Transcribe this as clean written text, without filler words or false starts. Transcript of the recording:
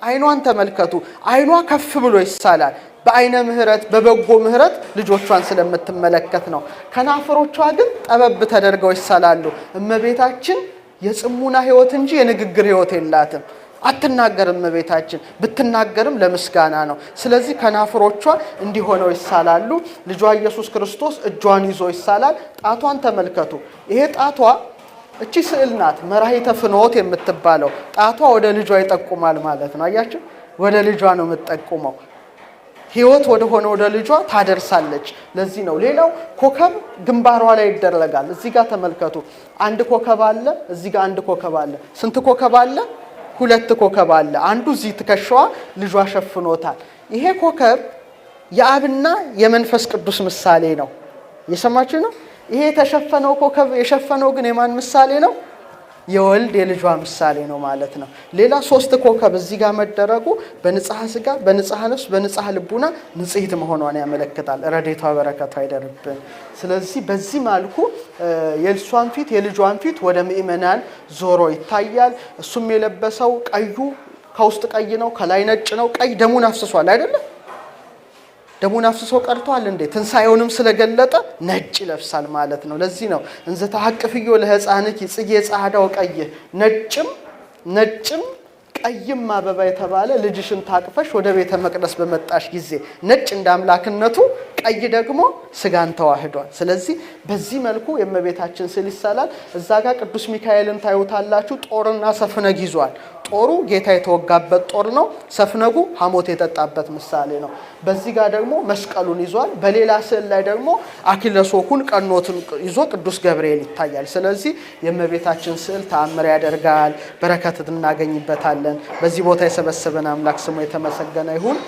አይኗን ተመልከቱ። አይኗ ከፍ ብሎ ይሳላል። በአይነ ምሕረት በበጎ ምሕረት ልጆቿን ስለምትመለከት ነው። ከናፍሮቿ ግን ጠበብ ተደርገው ይሳላሉ። እመቤታችን የጽሙና ሕይወት እንጂ የንግግር ሕይወት የላትም። አትናገርም። እመቤታችን ብትናገርም ለምስጋና ነው። ስለዚህ ከናፍሮቿ እንዲሆነው ይሳላሉ። ልጇ ኢየሱስ ክርስቶስ እጇን ይዞ ይሳላል። ጣቷን ተመልከቱ። ይሄ ጣቷ እቺ ስዕል ናት፣ መራሂተ ፍኖት የምትባለው ጣቷ ወደ ልጇ ይጠቁማል ማለት ነው። አያችሁ፣ ወደ ልጇ ነው የምትጠቁመው። ሕይወት ወደ ሆነ ወደ ልጇ ታደርሳለች። ለዚህ ነው። ሌላው ኮከብ ግንባሯ ላይ ይደረጋል። እዚህ ጋር ተመልከቱ። አንድ ኮከብ አለ፣ እዚህ ጋር አንድ ኮከብ አለ። ስንት ኮከብ አለ? ሁለት ኮከብ አለ። አንዱ እዚህ ትከሻዋ ልጇ ሸፍኖታል። ይሄ ኮከብ የአብና የመንፈስ ቅዱስ ምሳሌ ነው። እየሰማችሁ ነው። ይሄ የተሸፈነው ኮከብ የሸፈነው ግን የማን ምሳሌ ነው? የወልድ የልጇ ምሳሌ ነው ማለት ነው። ሌላ ሶስት ኮከብ እዚህ ጋር መደረጉ በንጽሐ ስጋ፣ በንጽሐ ነፍስ፣ በንጽሐ ልቡና ንጽሕት መሆኗን ያመለክታል። ረድኤቷ በረከቷ አይደርብን። ስለዚህ በዚህ መልኩ የእሷን ፊት የልጇን ፊት ወደ ምእመናን ዞሮ ይታያል። እሱም የለበሰው ቀዩ ከውስጥ ቀይ ነው፣ ከላይ ነጭ ነው። ቀይ ደሙን አፍስሷል አይደለም? ደሙን አፍስሶ ቀርቷል እንዴ? ትንሣኤውንም ስለገለጠ ነጭ ይለብሳል ማለት ነው። ለዚህ ነው እንዘ ተሐቅፍዮ ለሕፃንኪ ጽጌ ጻዕዳ ወቀይህ፣ ነጭም ነጭም ቀይም አበባ የተባለ ልጅሽን ታቅፈሽ ወደ ቤተ መቅደስ በመጣሽ ጊዜ ነጭ እንደ አምላክነቱ ቀይ ደግሞ ስጋን ተዋህዷል። ስለዚህ በዚህ መልኩ የእመቤታችን ስዕል ይሳላል። እዛ ጋር ቅዱስ ሚካኤልን ታዩታላችሁ። ጦርና ሰፍነግ ይዟል። ጦሩ ጌታ የተወጋበት ጦር ነው። ሰፍነጉ ሐሞት የጠጣበት ምሳሌ ነው። በዚህ ጋር ደግሞ መስቀሉን ይዟል። በሌላ ስዕል ላይ ደግሞ አክሊለ ሦኩን ቀኖትን ይዞ ቅዱስ ገብርኤል ይታያል። ስለዚህ የእመቤታችን ስዕል ተአምር ያደርጋል፣ በረከት እናገኝበታለን። በዚህ ቦታ የሰበሰበን አምላክ ስሙ የተመሰገነ ይሁን።